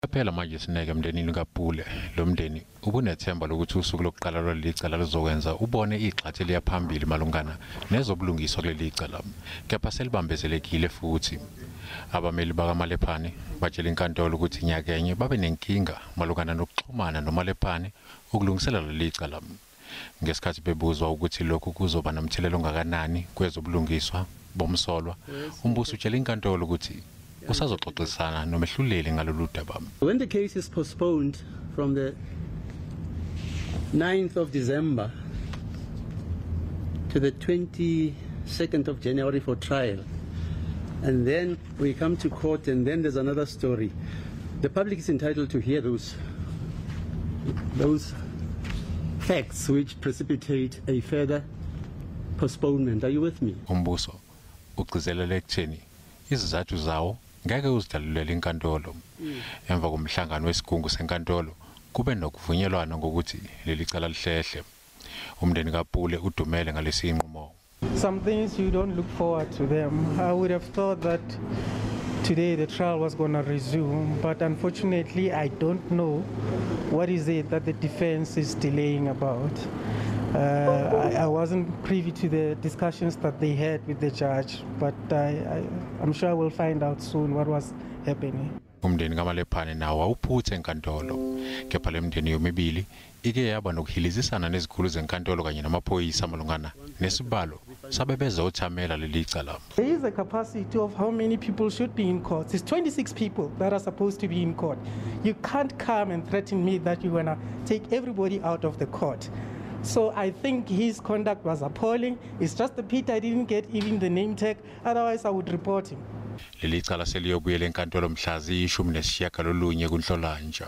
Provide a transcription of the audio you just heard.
Phela manje sineke emndenini kaPule. Lo mndeni ubunethemba lokuthi usuku lokuqala lwaleli cala luzokwenza ubone igxathu eliya phambili malungana nezobulungiswa kuleli cala, kepha selibambezelekile futhi. Abameli bakaMalepane batshela inkantolo ukuthi nyakenye babe nenkinga malungana nokuxhumana noMalepane ukulungisela leli cala. Ngesikhathi bebuzwa ukuthi lokhu kuzoba nomthelela ongakanani kwezobulungiswa bomsolwa, umbuso utshela inkantolo ukuthi usazoxoxisana nomehluleli ngalolu daba. When the case is postponed from the 9th of December to the 22nd of January for trial, and then we come to court and then there's another story, the public is entitled to hear those facts which precipitate a further postponement. Are you with me? Umbuso ugcizelele ekutheni izizathu zawo ngeke uzidalulele inkantolo. Emva komhlangano wesigungu senkantolo kube nokuvunyelwana ngokuthi leli cala lihlehle. Umndeni kaPule udumele ngalesi nqumo. Some things you don't look forward to them. I would have thought that today the trial was going to resume, but unfortunately I don't know what is it that the defense is delaying about. I wasn't privy to the discussions that they had with the judge, but I'm sure I will find out soon what was happening. Umndeni kaMalepane nawo awuphuthe enkantolo, kepha le mndeni yomibili ike yaba nokuhilizisana nezikhulu zenkantolo kanye namaphoyisa malungana nesibalo sabebezothamela leli cala. There is a capacity of how many people should be in court. It's 26 people that are supposed to be in court. You can't come and threaten me that you're going to take everybody out of the court. So I think his conduct was appalling. It's just a pity I didn't get even the name tag, otherwise I would report him. Leli cala seliyobuyela enkantolo mhla ziyi-19 kuNhlolanja.